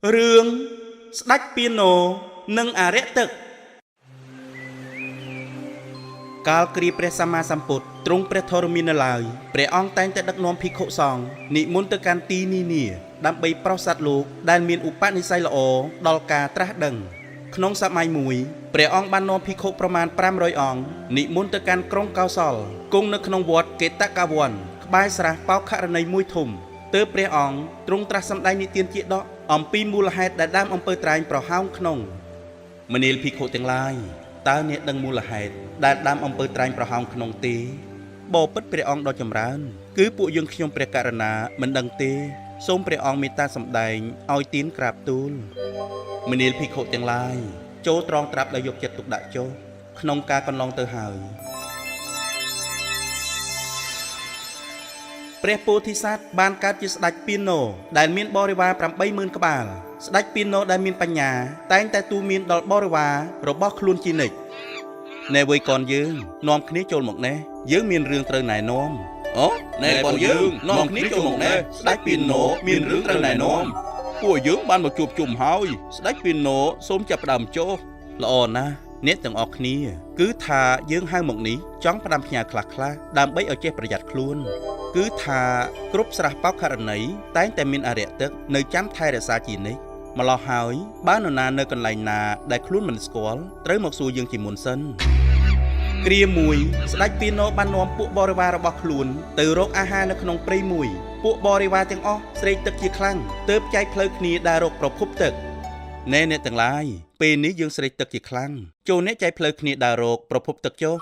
រឿងស្ដេចពាណោនិងអរិយទឹកកាលគ្រាព្រះសម្មាសម្ពុទ្ធទ្រង់ព្រះធរមាននៅឡើយព្រះអង្គតែងតែដឹកនាំភិក្ខុសង្ឃនិមន្តទៅកាន់ទីនានាដើម្បីប្រោសសត្វលោកដែលមានឧបនិស្ស័យល្អដល់ការត្រាស់ដឹងក្នុងសម័យមួយព្រះអង្គបាននាំភិក្ខុប្រមាណ500អង្គនិមន្តទៅកាន់ក្រុងកោសលគង់នៅក្នុងវត្តកេតកវ័នក្បែរស្រះបោខរណីមួយធំទើបព្រះអង្គទ្រង់ត្រាស់សម្ដែងនិទានជាដកអំពីមូលហេតុដែលដើមអំពើត្រែងប្រហោងក្នុង មនាលភិក្ខុទាំងឡាយតើអ្នកដឹងមូលហេតុដែលដើមអំពើត្រែងប្រហោងក្នុងទេបបិទ្ធព្រះអង្គដ៏ចម្រើន គឺពួកយើងខ្ញុំព្រះករណាមិនដឹងទេ សូមព្រះអង្គមេត្តាសម្ដែងឲ្យទានក្រាបទូលមនាលភិក្ខុទាំងឡាយចូលត្រងត្រាប់ដោយយកចិត្តទុកដាក់ចុះក្នុងការកន្លងទៅហើយព្រះពោធិសត្វបានកើតជាស្ដេចពាណោដែលមានបរិវារ80000ក្បាលស្ដេចពាណោដែលមានបញ្ញាតែងតែទូមានដល់បរិវាររបស់ខ្លួនជានិច្ច ណែវើយកូនយើងនាំគ្នាចូលមកណែយើងមានរឿងត្រូវណែនាំអូណែបងយើងនាំគ្នាចូលមកណែស្ដេចពីណូមានរឿងត្រូវណែនាំពួកយើងបានមកជួបជុំហើយស្ដេចពីណូសូមចាប់ផ្ដើមចុះល្អណាស់អ្នកទាំងអស់គ្នាគឺថាយើងហៅមកនេះចង់ផ្ដាំផ្ញើខ្លះខ្លះៗដើម្បីឲ្យចេះប្រយ័ត្នខ្លួនគឺថាគ្រប់ស្រះបោខរណីតែងតែមានអរិយទឹកនៅចាំថែរក្សាជានិច្ចម្លោះហើយបើនរណានៅកន្លែងណាដែលខ្លួនមិនស្គាល់ត្រូវមកសួរយើងជាមុនសិន គ្រាមួយស្ដេចពីណូបាននាំពួកបរិវាររបស់ខ្លួនទៅរកអាហារនៅក្នុងព្រៃមួយពួកបរិវារទាំងអស់ស្រេកទឹកជាខ្លាំងទើបចែកផ្លូវគ្នាដើររកប្រភពទឹកណែអ្នកទាំងឡាយពេលនេះយើងស្រេកទឹកជាខ្លាំងចូលអ្នកចែកផ្លូវគ្នាដើររកប្រភពទឹកចុះ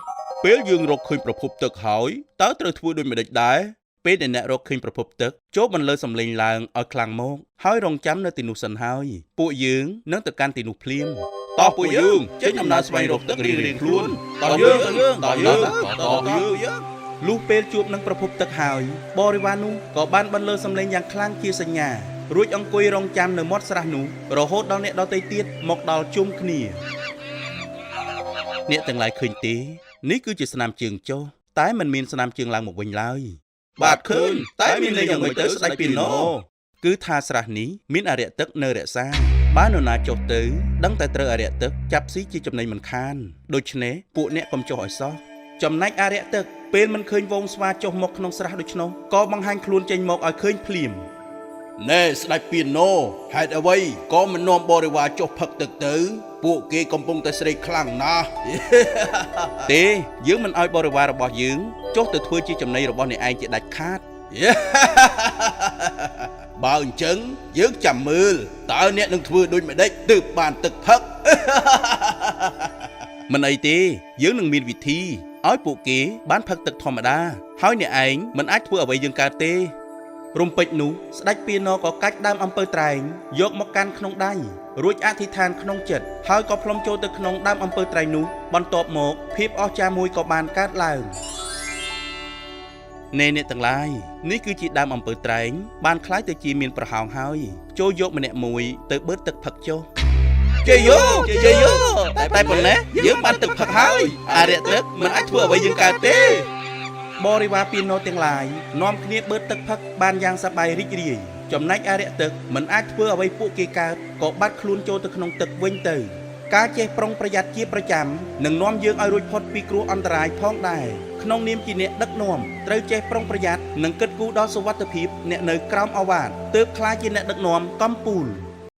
ពេលយើងរកឃើញប្រភពទឹកហើយតើត្រូវធ្វើដូចម្តេចដែរពេលដែលអ្នករកឃើញប្រភពទឹកចូលបន្លឺសំឡេងឡើងឲ្យខ្លាំងមកហើយរងចាំនៅទីនោះសិនហើយពួកយើងនឹងទៅកាន់ទីនោះភ្លាមតោះពួកយើងចេញដំណើរស្វែងរកទឹករៀងៗខ្លួនតោះយើងតោះយើងតោះយើងលុះពេលជួបនឹងប្រភពទឹកហើយបរិវារនោះក៏បានបន្លឺសំឡេងយ៉ាងខ្លាំងជាសញ្ញារួចអង្គុយរងចាំនៅមាត់ស្រះនោះរហូតដល់អ្នកដទៃទៀតមកដល់ជុំគ្នាអ្នកទាំងឡាយឃើញទេនេះគឺជាស្នាមជើងចុះតែមិនមានស្នាមជើងឡើងមកវិញឡើយបាទឃើញតែមានន័យយ៉ាងម៉េចទៅស្ដេចពីណូគឺថាស្រះនេះមានអរិយទឹកនៅរក្សាបើនរណាចុះទៅដឹងតែត្រូវអរិយទឹកចាប់ស៊ីជាចំណីមិនខានដូច្នេះពួកអ្នកកុំចុះឲ្យសោះចំណែកអរិយទឹកពេលមិនឃើញវងស្វាចុះមកក្នុងស្រះដូច្នោះក៏បង្ហាញខ្លួនចេញមកឲ្យឃើញភ្លាមណែស្ដេចពីណូហេតុអ្វីក៏មិននាំបរិវារចុះផឹកទឹកទៅពួកគេកំពុងតែស្រេកខ្លាំងណាស់ ទេយើងមិនឲ្យបរិវាររបស់យើងចុះទៅធ្វើជាចំណីរបស់អ្នកឯងជាដាច់ខាត បើអញ្ចឹងយើងចាំមើលតើអ្នកនឹងធ្វើដូចម្ដេចទើបបានទឹកផឹក មិនអីទេយើងនឹងមានវិធីឲ្យពួកគេបានផឹកទឹកធម្មតាហើយអ្នកឯងមិនអាចធ្វើអ្វីយើងកើតទេរំពេចនោះស្ដេចពីណូក៏កាច់ដើមអំពៅត្រែងយកមកកាន់ក្នុងដៃរួចអធិដ្ឋានក្នុងចិត្តហើយក៏ផ្លុំចូលទៅក្នុងដើមអំពៅត្រែងនោះបន្ទាប់មកភាពអស្ចារ្យមួយក៏បានកើតឡើងណែអ្នកទាំងឡាយនេះគឺជាដើមអំពៅត្រែងបានคล้ายទៅជាមានប្រហោងហើយចូលយកម្នាក់មួយទៅបឺតទឹកផឹកចុះជ័យយោជ័យយោតែប៉ុណ្ណេះយើងបានទឹកផឹកហើយអរិយទឹកមិនអាចធ្វើអ្វីយើងកើតទេបរិវារពីណូទាំងឡាយនាំគ្នាបឺតទឹកផឹកបានយ៉ាងសប្បាយរីករាយចំណែកអរិយទឹកមិនអាចធ្វើអ្វីពួកគេកើតក៏បាត់ខ្លួនចូលទៅក្នុងទឹកវិញទៅការចេះប្រុងប្រយ័ត្នជាប្រចាំនឹងនាំយើងឲ្យរួចផុតពីគ្រោះអន្តរាយផងដែរក្នុងនាមជាអ្នកដឹកនាំត្រូវចេះប្រុងប្រយ័ត្ននិងគិតគូរដល់សុវត្ថិភាពអ្នកនៅក្រោមឱវាទទើបក្លាយជាអ្នកដឹកនាំកំពូល